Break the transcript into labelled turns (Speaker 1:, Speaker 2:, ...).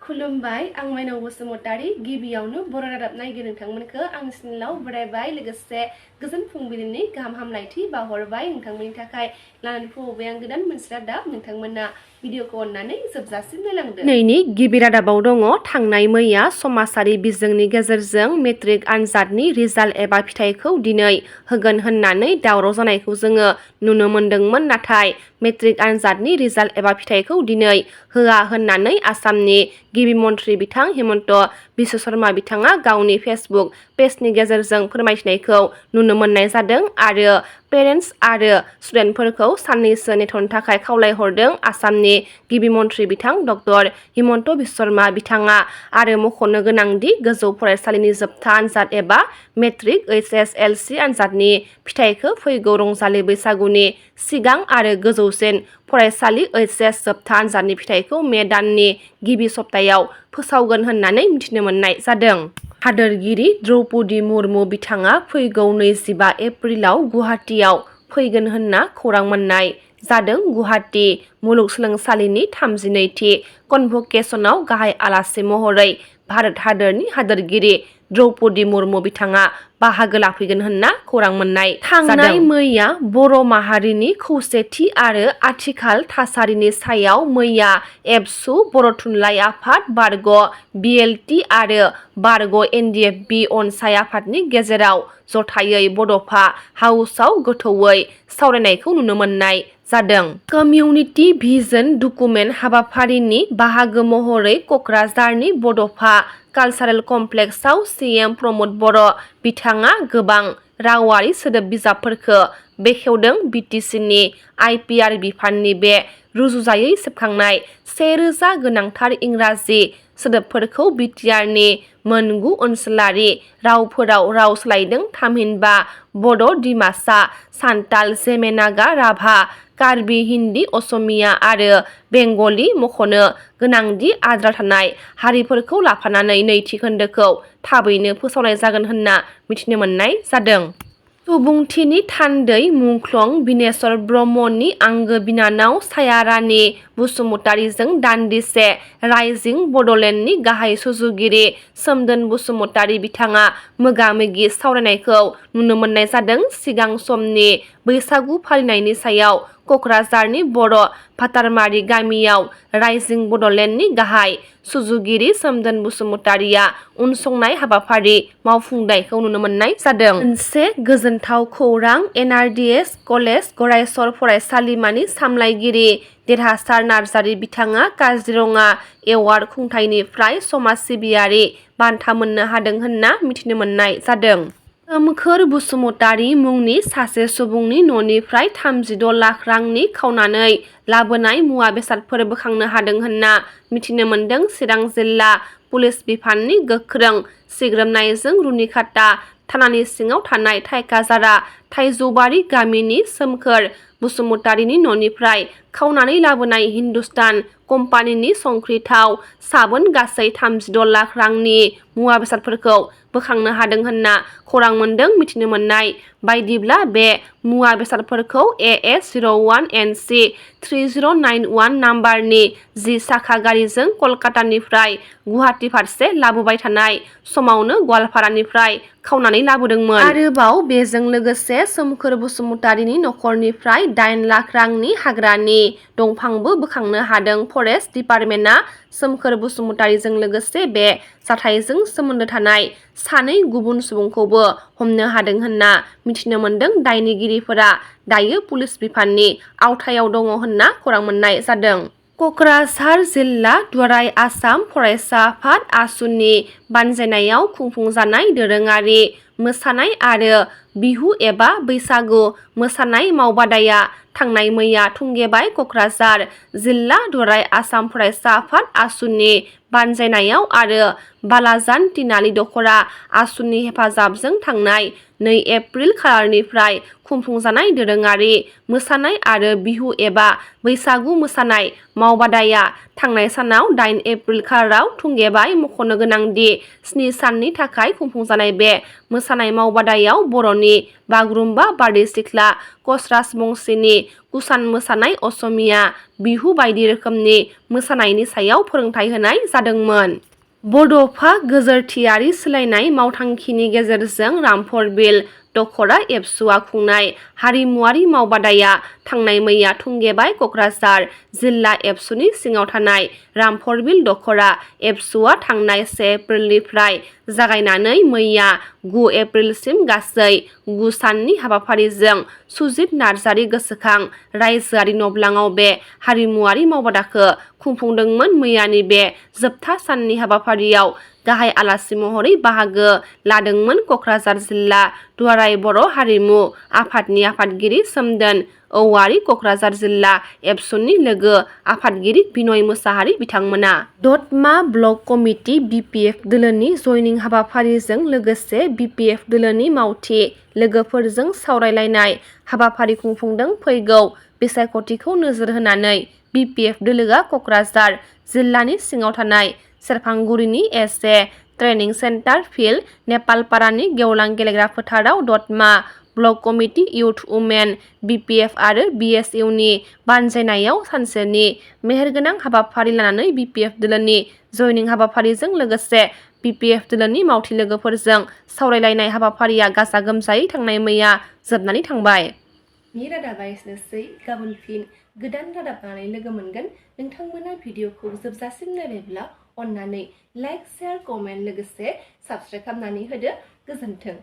Speaker 1: खुलुमबाय आं माइनाव बसुमतारी गिबियावनो बर' रादाब नायगिरि नोंथांमोनखौ आंनि चेनेलाव बरायबाय लोगोसे गोजोन फुंबिलिनि गाहाम हामलायथि बावहरबाय नोंथांमोननि थाखाय लानानै फैबाय आं गोदान मोनसे रादाब नोंथांमोना भिडिअखौ अननानै जोबजासिम नायलांदो। दिनैनि गिबि रादाबाव दङ थांनाय मैया समाजारि बिजोंनि गेजेरजों मेट्रिक आनजादनि रिजाल्ट एबा फिथाइखौ दिनै होगोन होननानै दावराव जानायखौ जोङो नुनो मोनदोंमोन नाथाय मेट्रिक आनजादनि रिजाल्ट एबा फिथाइखौ दिनै होआ होननानै आसामनि गिबि मन्थ्रि बिथां हिमन्त बिश्व शर्मा बिथाङा गावनि फेसबुक पेजनि गेजेरजों फोरमायथिनायखौ नुनो मोननाय जादों आरो पेरेन्टस आरो स्टुडेन्टफोरखौ साननैसो नेथ'नो थाखाय खावलायहरदों आसामनि गिबि मन्थ्रि बिथां डक्टर हिमन्त बिश्व शर्मा बिथाङा आरो मख'नो गोनांदि गोजौ फरायसालिनि जोबथा आनजाद एबा मेट्रिक HSLC आनजादनि फिथाइखौ फैगौ रंजालि बैसागुनि सिगां आरो गोजौसिन फरायसालि HS जोबथा आनजादनि फिथाइखौ मे दाननि गिबि सप्तायाव फोसावगोन होननानै मिथिनो मोननाय जादों। हादोरगिरि द्रौपदी मुर्मु बिथाङा फैगौ 25 एप्रिलाव गुवाहाटीआव फैगोन होनना खौरां मोननाय जादों। गुवाहाटी मुलुगसोलोंसालिनि 32थि कनभकेसनाव गाहाय आलासि महरै भारत हादरनि हादोरगिरि द्रौपदी मुर्मु बिथाङा बाहागो लाफैगोन होनना खौरां मोननाय जादों। थांनाय मैया बर' माहारिनि खौसेथि आरो आथिखाल थासारिनि सायाव मैया एबसु बर' थुनलाइ आफाद बारग' BLT आरो बारग' NDFB अनसाय आफादनि गेजेराव जथायै बड'फा हाउसआव गोथौयै सावरायनायखौ नुनो मोननाय जादों। कमिउनिटि भिजन डकुमेन्ट हाबाफारिनि बाहागो महरै क'क्राझारनि बड'फा कालचारेल कमप्लेक्सआव CM प्रमद बर' बिथाङा गोबां रावारि सोदोब बिजाबफोरखौ बेखेवदों। BTCनि IPR बिफाननि बे रुजुजायै सेबखांनाय 1000 गोनांथार इंराजि सोदोबफोरखौ BTRनि मोनगु ओनसोलारि रावफोराव राव सोलायदों। थामहिनबा बड', डिमासा, सान्ताल, जेमेनागा, राभा, कार्बि, हिन्दी, असमिया आरो बेंगलि मख'नो गोनांदि आद्रा थानाय हारिफोरखौ लाफानानै नैथि खोन्दोखौ थाबैनो फोसावनाय जागोन होनना मिथिनो मोननाय जादों। सुबुंथिनि थान्दै मुंख्लं बिनेश्वर ब्रह्मनि आंगो बिनानाव सायारानी बसुमतारीजों दान्दिसे राइजिं बड'लेण्डनि गाहाय सुजुगिरि सोमदोन बसुमतारी बिथाङा मोगा-मोगि सावरायनायखौ नुनो मोननाय जादों। सिगां समनि बैसागु फालिनायनि सायाव क'क्राझारनि बर' भाटारमारि गामियाव राइजिं बड'लेण्डनि गाहाय सुजुगिरि सोमदोन बसुमतारीया उनसंनाय हाबाफारि मावफुंनायखौ नुनो मोननाय जादों। मोनसे गोजोनथाव खौरां NRDS कलेज गरायसर फरायसालिमानि सामलायगिरि देरहासार नार्जारी बिथाङा काजिरङा एवार्ड खुंथायनिफ्राय समाज सिबियारि बान्था मोननो हादों होनना मिथिनो मोननाय जादों। सोमखोर बसुमतारी मुंनि सासे सुबुंनि न'निफ्राय 36 लाख रांनि खावनानै लाबोनाय मुवा बेसादफोर बोखांनो हादों होनना मिथिनो मोनदों। चिरां जिल्ला पुलिस बिफाननि गोख्रों सिग्रोमनायजों रुनिखाता थानानि सिङाव थानाय थाइखाजारा थाइजौबारि गामिनि सोमखोर बसुमतारीनि न'निफ्राय खावनानै लाबोनाय हिन्दुस्तान कम्पानिनि संख्रि थाव साबोन गासै 36 लाख रांनि मुवा बेसादफोरखौ बोखांनो हादों होनना खौरां मोनदों। मिथिनो मोननाय बायदिब्ला बे मुवा बेसादफोरखौ AS01NC 3091 नाम्बारनि 10 साखा गारिजों कलकातानिफ्राय गुवाहाटी फारसे लाबोबाय थानाय समावनो गवालपारानिफ्राय खावनानै लाबोदोंमोन। आरोबाव बेजों लोगोसे सोमखोर बसुमतारीनि नखरनिफ्राय 8 लाख रांनि हाग्रानि दंफांबो बोखांनो हादों। फरेस्ट डिपार्टमेन्टआ सोमखोर बसुमतारीजों लोगोसे बे जाथायजों सोमोन्दो थानाय 2 गुबुन सुबुंखौबो हमनो हादों होनना मिथिनो मोनदों। दायनिगिरिफोरा दायो पुलिस बिफाननि आवथायाव दङ होनना खौरां मोननाय जादों। क'क्राझार जिल्ला दुलाराय आसाम फरायसा आफाद आसुनि बानजायनायाव खुंफुंजानाय दोरोङारि मोसानाय आरो बिहु एबा बैसागु मोसानाय मावबादाया थांनाय मैया थुंगेबाय। क'क्राझार जिल्ला दुलाराय आसाम फरायसा आफाद आसुनि बानजायनायाव आरो बालाजान तिनालि दख'रा आसुनि हेफाजाबजों थांनाय 2 एप्रिल खालारनिफ्राय खुंफुंजानाय दोरोङारि मोसानाय आरो बिहु एबा बैसागु मोसानाय मावबादाया थांनाय सानाव 8 एप्रिल खालाराव थुंगेबाय। मख'नो गोनांदि 7 साननि थाखाय खुंफुंजानाय बे मोसानाय मावबादायाव बर'नि बागुरुम्बा बारदै सिख्ला कचराज बंसिनि कुसान मोसानाय असमिया बिहु बायदि रोखोमनि मोसानायनि सायाव फोरोंथाइ होनाय जादोंमोन। बड'फा गोजोरथियारि सोलायनाय मावथांखिनि गेजेरजों रामफरबिल दखरा एबसुआ खुंनाय हारिमुवारि मावबादाया थांनाय मैया थुंगेबाय। क'क्राझार जिल्ला एबसुनि सिङाव थानाय रामफरबिल दखरा एबसुआ थांनाय 1 एप्रिलनिफ्राय जागायनानै मैया 9 एप्रिलसिम गासै 9 साननि हाबाफारिजों सुजित नार्जारि गोसोखां रायजोआरि नब्लाङाव बे हारिमुवारि मावबादाखौ खुंफुंदोंमोन। मैयानि बे जोबथा साननि हाबाफारियाव गाहाय आलासि महरै बाहागो लादोंमोन क'क्राझार जिल्ला दुलाराय बर' हारिमु आफादनि आफादगिरि सोमदोन औवारि, क'क्राझार जिल्ला एबसुनि लोगो आफादगिरि बिनय मोसाहारि बिथांमोना दतमा ब्लक कमिटि BPF दोलोनि जयनिं हाबाफारिजों लोगोसे BPF दोलोनि मावथि लोगोफोरजों सावरायलायनाय हाबाफारि खुंफुंदों। फैगौ बिसायख'थिखौ नोजोर होनानै BPF दोलोआ क'क्राझार जिल्लानि सिङाव थानाय सेरफांगुरिनि SA ट्रेनिं सेन्टार फिल्ड, नेपालपारानि गेवलां गेलेग्रा फोथाराव दतमा block committee youth women BPF आरो BSUनि बानजायनायाव सानसेनि मेहेरगोनां हाबाफारि लानानै BPF दोलोनि जयनिं हाबाफारिजों लोगोसे BPF दोलोनि मावथि लोगोफोरजों सावरायलायनाय हाबाफारिया गाजा गोमजायै थांनाय मैया जोबनानै थांबाय। रादाबा एसेनोसै। गाबोन फिन गोदान रादाब लानानै लोगो मोनगोन। नोंथांमोना भिडिअखौ जोबजासिम नायबायब्ला अन्नानै लाइक, शेयार, कमेन्ट लोगोसे साबस्क्राइब खालामनानै होदो। गोजोन्थों।